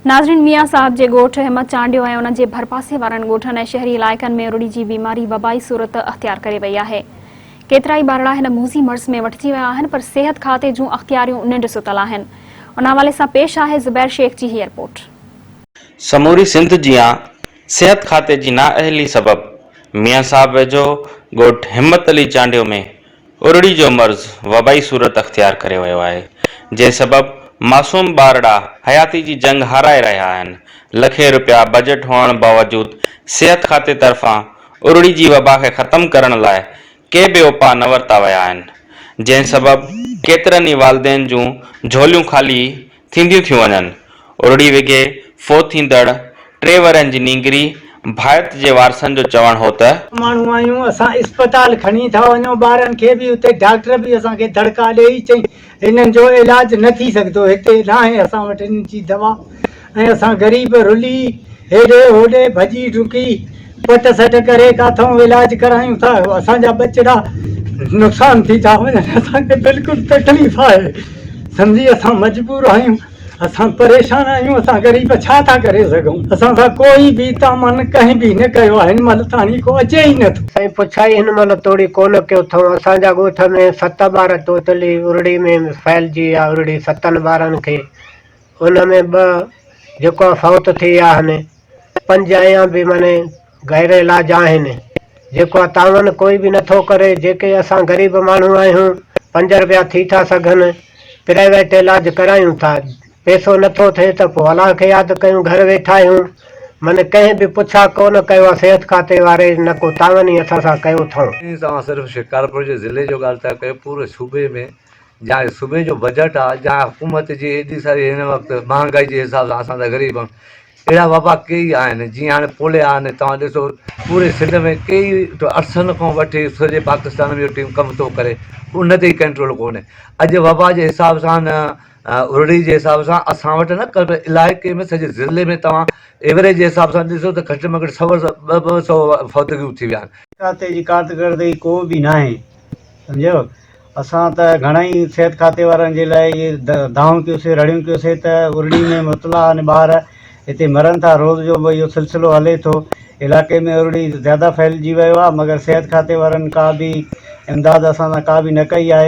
ناظرين ميان صاحب جي ڳوٺ همت چانڊيو ۽ ان جي ڀرپاسي وارن ڳوٺن ۽ شهري علائقن ۾ ارڙي جي بيماري وبائي صورت اختيار ڪري وئي آهي. ڪيترائي ٻارڙا هن موذي مرض ۾ وٺجي ويا آهن پر صحت کاتي جون اختياريون ننڊ ستل آهن. ان حوالي سان پيش آهي زبير شيخ جي هي رپورٽ. سموري سنڌ جيان صحت کاتي جي نااهلي سبب ميان صاحب ويجهو ڳوٺ همت علي چانڊيو ۾ ارڙي جو مرض وبائي صورت اختيار ڪري ويو آهي، جنهن سبب معصوم ٻارڙا حياتي جي جنگ هارائي رهيا آهن، لکين رپيا بجيٽ هئڻ باوجود صحت کاتي طرفان ارڙي جي وبا کي ختم ڪرڻ لاء ڪي به اپاء نه ورتا ويا آهن، جنهن سبب ڪيترن ئي والدين جون جهوليون خالي ٿينديون ٿيون وڃن. ارڙي وگهي فوت ٿيندڙ ٽي ورهين جي نينگري ڀائت جي وارثن جو چوڻ هو ته. ماڻهو آهيون اسان اسپتال کڻي ٿا وڃون ٻارن کي به اتي ڊاڪٽر به اسان کي دڙڪا ڏيئي چئي هنن جو علاج نه ٿي سگهندو هتي ناهي اسان وٽ هنن جي دوا ۽ اسان غريب رلي هيڏي هوڏي ڀڄي ڊڪي پٽ سٽ ڪري ڪاٿئون علاج ڪرايون ٿا اسان جا ٻچڙا نقصان ٿي ٿا وڃن اسان کي بلڪل تڪليف آهي سمجهي اسان مجبور آهيون اسان پريشان آهيون اسان غريب ڇا ٿا ڪري سگهون اسان سان ڪوئي به تامن ڪنهن به نه ڪيو آهي هن مهل تاڻي ڪو اچي ئي نه ٿو. سائين پڇائي هن مهل توڙي ڪونه ڪيو اٿئون اسان جا ڳوٺ ۾ ست ٻار ٽوٽلي ارڙي ۾ ڦهلجي ويا ارڙي ستن ٻارن کي ان ۾ ٻه جيڪو فوت ٿي ويا آهن پنج اڃا به معني غير علاج آهن جيڪو تعاون ڪوئي به نٿو ڪري جيڪي اسان غريب ماڻهو آهيون پنج رپيا ٿي ٿا سگهن پرائيويٽ علاج ڪرايون ٿا پيسو نٿو ٿئي ته پوء الله کي ياد ڪيون گهر ويٺا آهيون معني ڪنهن به پڇا ڪونه ڪيو آهي صحت کاتي واري نه ڪو تعاون ئي اسان سان ڪيو اٿئون. توهان صرف شڪارپور جي ضلعي جو ڳالهه ٿا ڪيو پوري صوبي ۾ جا صوبي جو بجيٽ آ جا حڪومت جي ايڏي ساري هن وقت مهانگائي جي حساب سان اسان ته غريب آهيون اهڙا وبا ڪيئي آهن جيئن هاڻي پوليا آهن توهان ڏسو پوري سنڌ ۾ ڪيئي عرصن کان وٺي سڄي پاڪستان ۾ اهو ٽيم ڪم ٿو ڪري ان تي ئي ڪنٽرول ڪونهي اڄ وبا جي حساب سان نه ارڙي جي حساب سان اسان وٽ نه ڪل علائقي ۾ سڄي ضلعي ۾ توهان ايوريج جي حساب سان ڏسو ته گهٽ ۾ گهٽ سوا سو ٻه ٻه سو فوتگيون ٿي ويا آهن. کاتي جي ڪارڪردگي ڪو به ناهي سمجهيو اسان ته گهڻا ئي صحت کاتي وارن جي لاء اهي دانهون ڪيوسي رڙيون ڪيوسي ته ارڙي ۾ مبتلا آهن ٻار هتي مرن ٿا روز جو به اهو سلسلو هلي ٿو علائقي ۾ ارڙي زياده ڦهلجي ويو آهي مگر صحت کاتي وارن ڪا به امداد اسان سان ڪا به نه ڪئي آهي.